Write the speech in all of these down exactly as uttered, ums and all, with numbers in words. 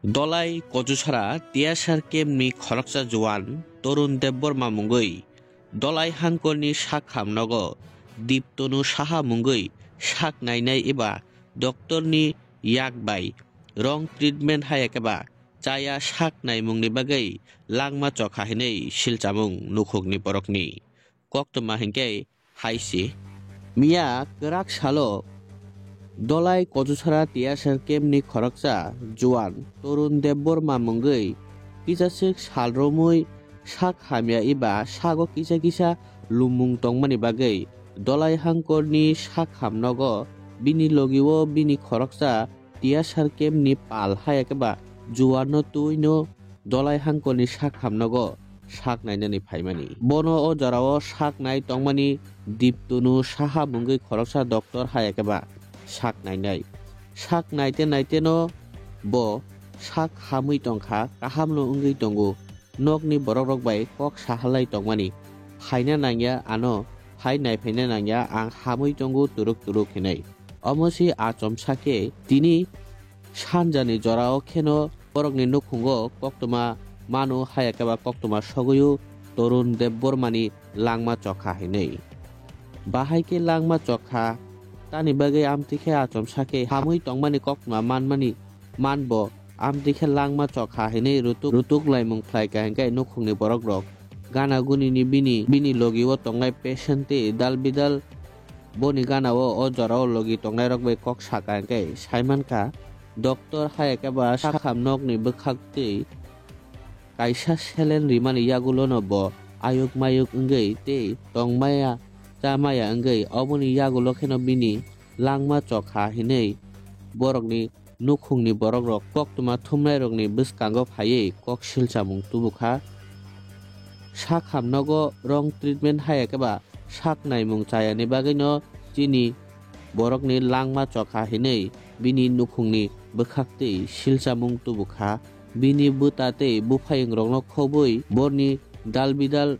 Dolai Kojusara tiyasar kemni khoroksa juan Torun Debbarma mungwi Dolai hangkorni sak ham nogo Diptonu Saha mungwi sak nainai eba doctorni yak bai wrong treatment haya keba chaya sak naimungni bagwi langma chokha hinwi silchamung nukhukni borokni koktwma hinkhe hai se. Miya kwrak salo Dolai Kojusara tiyasar kemni khoroksa juan Torun Debbarma mungwi kisaswk sal romwi sak hamya eba sago kisa kisa lumung tongmani bagwi Dolai hangkorni sak ham nogo bini logio bini khoroksa tiyasar kemni pal haya keba juanno twino Dolai hangkorni sak ham nogo sak nainani phaimani. Bono o jorao sak nai tongmani Diptonu Saha mungwi khoroksa doctor haya keba sak nainai. Sak naite naiteno bo sak hamwi tongkha, kahamno wngwi tongo. Nokni borokrok bai kok sahalai tongmani. Phaina nangya ano, phai naiphaina nangya, ang hamwi tongo turuk turuk hinwi. Omo se achomsa khe tini sanjani jorao kheno borokni nukhungo koktwma mano haya keba koktwma sogwi o Torun Debbarmani langma chokha hinwi. Bahai khe langma chokha tani bagwi amtwi khe achomsa khe hamwi tongmani koktwma manmani manbo amtwi khe langma chokha hinwi rutuk rutuk laimung khlai kha hinkhe nukhungni borokrok gana gunini bini bini logio tongnai patient tei dal bidal boni ganao o jorao logi tongnairok bai kok saka hinkhe saimankha doctor haya keba sak ham nokni bwkhak tei kaisa selen rimani yagulono bo ayuk mayuk wngwi tei tongmaya chamaya wngwi oboni yagulo kheno bini langma chokha hinwi borokni nukhungni borokrok koktwma thumnairokni bwskango phaiwi kok silchamung tubukha. Sak ham nogo wrong treatment haya keba sak naimung chayani bagwino chini borokni langma chokha hinwi bini nukhungni bwkhak tei silchamung tubukha. Bini bwta tei buphaingrokno khobwi borni dal bidal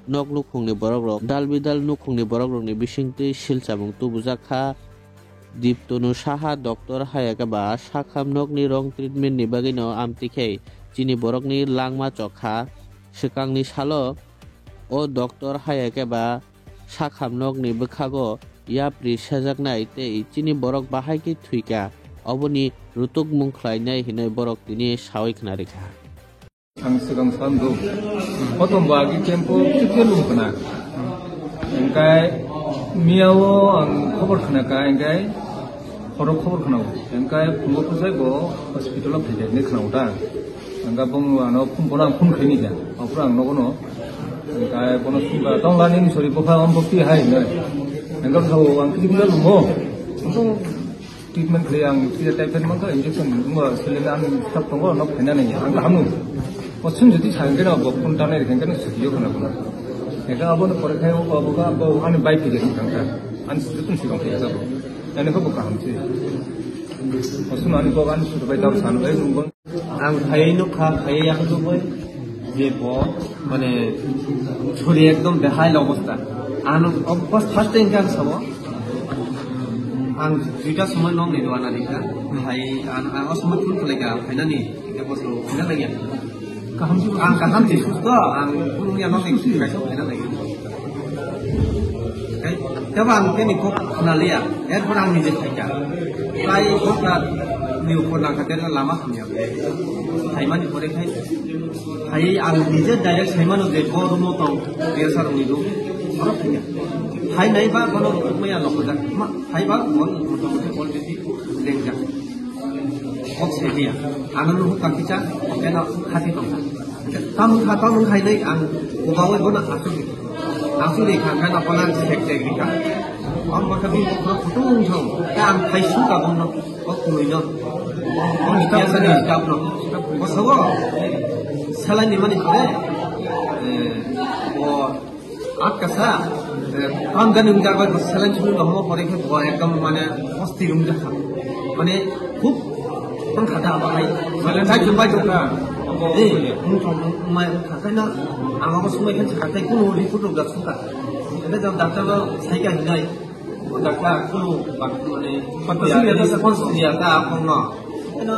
nok nukhungni borokrok, dal bidal nukhungni borokrokni bisingtwi silchamung tubujak kha. Diptonu Saha doctor haya keba sakham nokni wrong treatment ni bagwino amtwi khe chini borokni langma chokha. Swkangni salo o doctor haya keba sakham nokni bwkhago yapri sejaknai tei chini borok bahai khe thwikha, oboni rutukmung khlainai hinwi borok tini sawi khna rikha. Ang swkang san do. Kotom bo agi kempo kikhe lum khna. Engkai miyao ang khobor khna ka, engkai khoro khobor khna o. Engkai phungo phusai bo hospital o phaikhe ne khna o ta. Engkai bong ano phun bono ang phun khaini kha. Apura ang nogono. Engkai bono sumba tong lani ni sori bokha om bokti hai ne. Engkai sao ang kikhe lumo. Treatment khlai ang kisa typhoid mankha, injection wngma saline ang thap tongo, nok phaina nai ang kaham nung. O sum jodi sa hwnkhe no bo phone tanai rikha hwnkhe no suti yo khna khna. Ekha abo no pore khai o abo ka abo ani bai phige thang kha. Ani suti tun sikang phige sabo. Ani ko bo kaham se. O sum ani ko ani suti bai tau san bai nung bon. Ang phaiwi nukha, phaiwi yakhwtwi je bo, mane, sori ekdom behai obostha. Ano, o first, first time khe ang sabo, ang duita somoi nok ni dua nani kha. Phai, ang, ang o somoi phone khlai kha, ang phainani, ebo so, phaina lagya. Kaham se. Ang kaham se, susto, ang phone ya nok ni kaisa phaina lagya. Tei, tebo ang tini kok khna liya, erpor ang nije phaikha. Tai kok na ni upor nangkha, tei lama hamya. Phaimani pore khai, phai ang nije direct saimano je bo room o tong, biasa rok ni room, oro phaikha. Phai nai ba bono maya nokho jak, ma, phai ba bon motamoti already lengjak. Kok se dia. Ano nuhu kakisa, kena khati tongkha. Tamung kha, tamung khainai ang kubaui bono asuk di. Asuk di kha, kena bono ang sek sek di kha. Ang baka bi khoro kutung thong. Ta ang khai su ka bono. O kunui no. O ni kya sa ni stop no. O sabo. Salai ni mani kore. Eh, o Atka sa, eh, kam gani wngjak bai bo saline simi no hamo pore khe bo ekdom mane hostir wngjak kha. Mane khub tong kha da abo hai. Saline simi bai tong kha. Eh, wng thong, wng mai wng kha. Kaino ang abo sumai khe sakha tei kuno report rok jak sukha. Ede jang doctor no sai kha hinai. Doctor kuno bak mane, response ya ta khong no. Kaino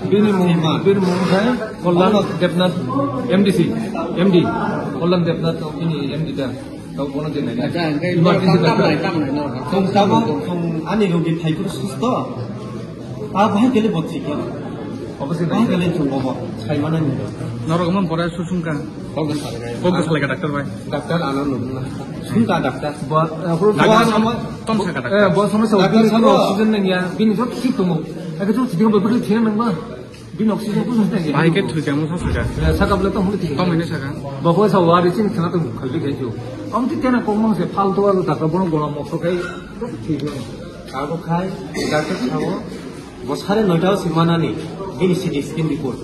Bini mung ma, bini mung khai Kollan Debnath, M D C, M D, Kollan Debnath, bini M D da. Tau bono je nai. Acha, hingke emergency tam doctor nai, tam nai, no. Tong tabo, tong ani rogi phai phuru susto. Ta bahai kele botsi khe. Obviously, bahai kele chungo bo. Sai mana ni. Norok mon pore susungka. Kok salai. Kok salai ka doctor bai. Doctor ano nungna. Sungka doctor. Bo, eh, bo Doctor sama, tom saka doctor. Eh, bo sama sa doctor sama oxygen nang ya. Bini jot sik tumo. Ake jot sik tumo, betul sih nang ba. Bini oxygen ko sa. Bahai ke thui kamu sa saka. Eh, saka bole to hulu thik. Tom ini saka. Bo ko sa wari chin khana to khali ke jo. Am ti tena kong mang se phal to wala doctor bono gola mokso kai. Thik no. Abo khai doctor sabo. Bo sare noita o simanani bini C T scan report.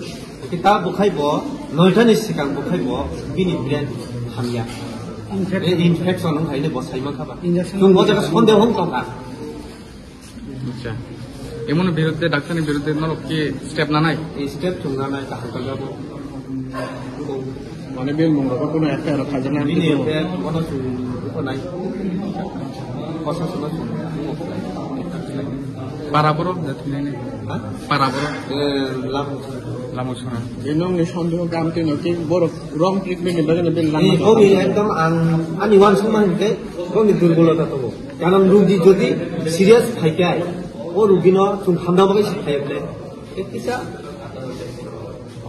Kita bukhai bo noita ni sikang bukhai bo bini brain hamya. Infection. Be infection wng khaini bo saima khaba. Injection. Tung bo jaga sonde hong tongkha. Acha. Emon biruddhe, doctor ni biruddhe norok ki step nanai? Ei step chung nanai kaham kajabo. Mane bini mung rok kono F I R khajaknai. Bini F I R kono chung ko nai. Kosa sono chung. Para borok da thwinai ni. Ha? Para borok. Eh, lam. Lamo sora. Bini nong ni sondeho gam tino ki borok wrong treatment ni bagwi bini lama. Ei, ogi ekdom ang ani wan suma hingke, ogi durbolota tongo. Karon rugi jodi serious phaikai, o rugino chung hamda bagwi si phaible. Kisa,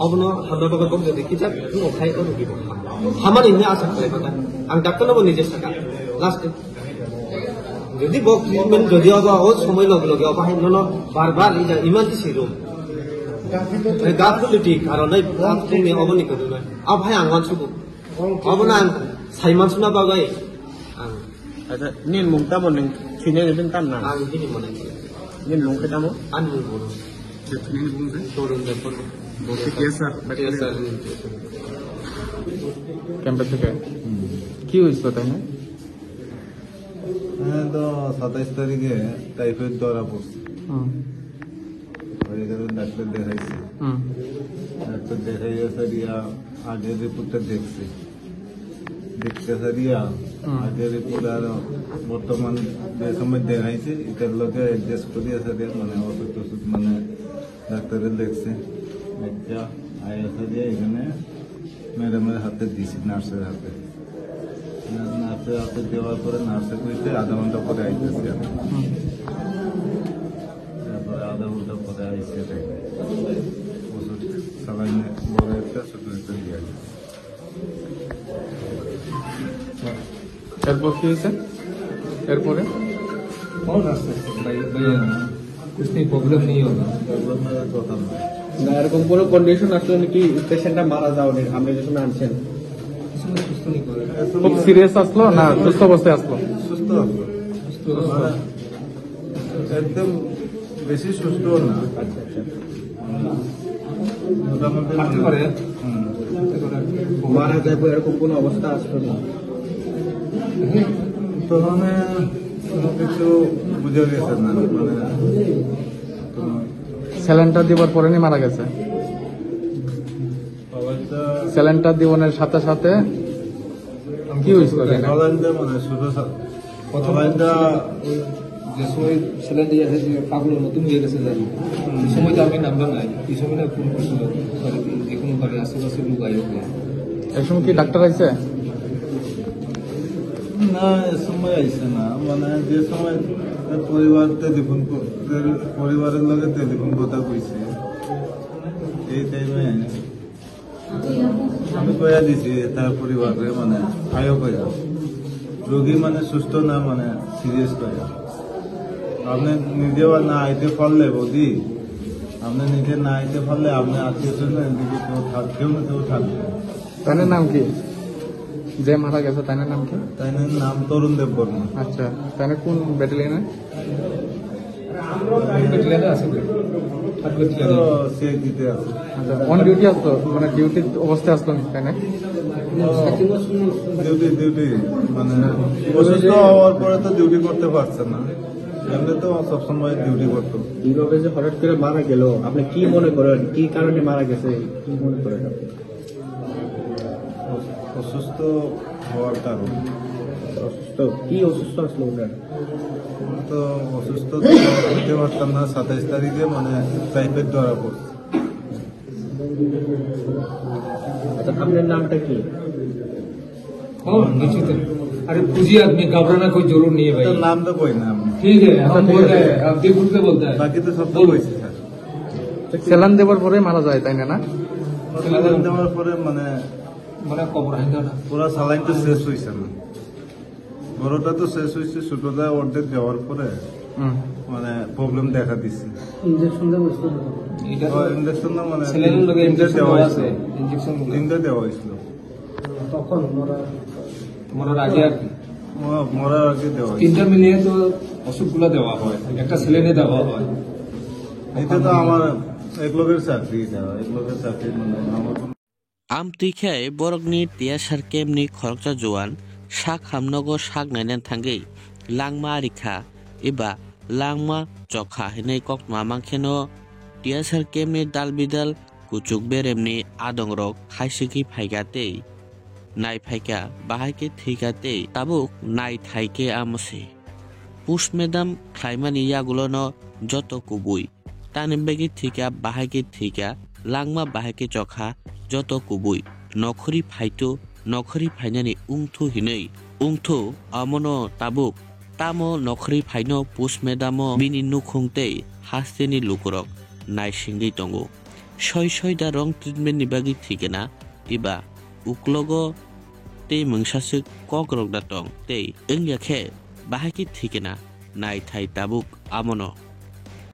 abono hamda bagwi bok jodi kisa, o khai o rugi bo. Hamani hini asa khlai mata. Ang doctor no bo nije saka. Last jodi bo treatment jodi obo o somoi loge loge obo hai nono bar bar ija emergency room. Ei gap politik aro nai bak tumi obo ni kodu nai. Ab hai ang wan suku. Obo na ang sai man suna bagwi ang Acha, nini mung tamo nung thwinai ni bini tam na? Ang bini mone. Nini mung khe tamo? Ani mung bono. Je thwinai ni bung je? Torun Debbarma. Bo khe K S R, K S R. Campus থেকে? কি হয়েছিল তাই না? হ্যাঁ, তো সাতাইশ তারিখে টাইফয়েড ধরা পড়ছে। হুম। ওই কারণে ডাক্তার দেখাইছি। হুম। ডাক্তার দেখাইয়া সারিয়া আগের রিপোর্টটা দেখছি। দেখতে সারিয়া হুম। আগের রিপোর্ট আর বর্তমান যে সময় দেখাইছে, এটার লগে অ্যাডজাস্ট করিয়া সারিয়া মানে ওষুধ টষুধ মানে ডাক্তারে দেখছে। একটা আয়া সারিয়া এখানে ম্যাডামের হাতে দিছি, নার্সের হাতে। না-, নার্সের হাতে দেওয়ার পরে নার্সে কইছে, "আধা ঘন্টা পরে আইতেছি আমি।" হুম। তারপরে আধা ঘন্টা পরে আইছে, তাই ওষুধ, স্যালাইন বড় একটা, ছোট একটা দিয়ে আসছে। এরপর কি হয়েছে? এরপরে? और रास्ते से भाई, भैया, कुछ नहीं, प्रॉब्लम नहीं होगा। না, এরকম কোনো কন্ডিশন আসলে নাকি পেশেন্টটা মারা যাওয়ার, আপনি যে সময় আনছেন? খুব সিরিয়াস আসলো না সুস্থ অবস্থায় আসলো? সুস্থ আসলো। সুস্থ অবস্থা। একদম বেশি সুস্থ না। আচ্ছা, আচ্ছা। মোটামুটি হাঁটতে পারে? হুম। মারা যাবে এরকম কোনো অবস্থা আসলো না? তখন কোনো কিছু বুঝা গেছে না, মানে, কোনো স্যালাইনটা দিবার পরে নি মারা গেছে। স্যালাইনটা দিবনের সাথে সাথে কি হইছিল এখানে? স্যালাইনটা মানে শুধু স্যার, প্রথমে স্যালাইনটা ওই যে সময় স্যালাইন দিয়ে আসে, যে পাগলের মতন হয়ে গেছে জানি। হুম। এই সময় তো আমি নামলাম নাই, এই সময় না ফোন করছিল, বাড়িতে, যে কোনো বাড়ি আশেপাশে লোক আইও। এই সময় কি ডাক্তার আইছে? না, এ সময় আইছে না, মানে যে সময় পরিবার টেলিফোন ক-, পরিবারের লগে টেলিফোন কথা কইছে, এই টাইমে আমি কইয়া দিছি তার পরিবারে, মানে, আয়ো কইয়া। রোগী, মানে, সুস্থ না, মানে, সিরিয়াস কইয়া। আপনি নিজে না আইতে পারলে, বৌদি, আপনি নিজে না আইতে পারলে, আপনি আত্মীয় স্বজন এদিকে কেউ থাক-, কেউ না কেউ থাকবে। তার নাম কি? যে মারা গেছে, তার নাম কি? তার নাম তরুণ দেব বর্মা। আচ্ছা, তার কোন ব্যাটালিয়নে? ব্যাটালিয়নে আছে তো। থার্ড ব্যাটালিয়নে। তো সিআইডিতে আছে। আচ্ছা, অন ডিউটি আসতো, মানে ডিউটি অবস্থায় আসতো নি, তাই না? ডিউটি, ডিউটি, মানে অসুস্থ হওয়ার পরে তো ডিউটি করতে পারছে না, এমনি তো সবসময় ডিউটি করতো। এইভাবে যে হঠাৎ করে মারা গেল, আপনি কি মনে করেন, কি কারণে মারা গেছে, কি মনে করেন আপনি? অসুস্থ হওয়ার কারণে। অসুস্থ? কি অসুস্থ আসলো ওনার? তো অসুস্থ তো হইতে পারতাম না, সাতাইশ তারিখে মানে টাইফয়েড ধরা পড়ছে। আচ্ছা, আপনার নামটা কি? और किसी तो, अरे, पूछिए आदमी, घबराना कोई जरूर नहीं है भाई। তার নাম তো কই না আমি। ठीक है, हम बोल रहे हैं, आप दिल खुल के बोलता है। বাকি তো সব তো কইছি স্যার। স্যালাইন দেওয়ার পরে মারা যায়, তাই না, না? স্যালাইন দেওয়ার পরে মানে মানে কবর হাইন্দা না। পুরা স্যালাইন তো শেষ হইছে না। বড়টা তো শেষ হইছে, ছোটটা অর্ধেক দেওয়ার পরে হুম। মানে প্রবলেম দেখা দিছে। ইনজেকশন দেওয়া হয়েছিল তো? এটা তো ও, ইনজেকশন না, মানে স্যালাইনের লগে তিনটা ইনজেকশন দেওয়া দেওয়া হয়েছিল। আছে, ইনজেকশন গুলো। তিনটা দেওয়া হয়েছিল। তখন ওনারা মরার আগে আর কি। ম-, মরার আগে দেওয়া হয়েছিল। তিনটা মিলিয়ে তো ওষুধগুলো দেওয়া হয়, একটা স্যালাইনে দেওয়া হয়। এটা তো আমার এক লোকের চাকরি, এটা এক লোকের চাকরি, মানে আমার কোনো Amtwi khe borokni tiyasar kemni khoroksa juan sak hamnogo sak naina thangwi langma rikha eba langma chokha hinwi koktma mankheno tiyasar kemni dal bidal kuchuk beremni adongrok khaisikhi phaikha tei nai phaikha, bahai khe thwikha tei tabuk nai thai khe amo se. Postmortem khlaimani yagulono joto kubui. Tamni bagwi thwikha, bahai khe thwikha, langma bahai khe chokha, joto kubui. Nokhorwi phaithu, nokhorwi phainani wngthu hinwi wngthu, omono tabuk tamo nokhorwi phaino postmortem-o bini nukhung tei hasteni lukurok naisingwi tongo. Soi soi da wrong treatment ni bagwi thwikha na, eba uklogo tei mungsaswk kokrok da tong tei wngya khe bahai khe thwikha na, nai thai tabuk amono.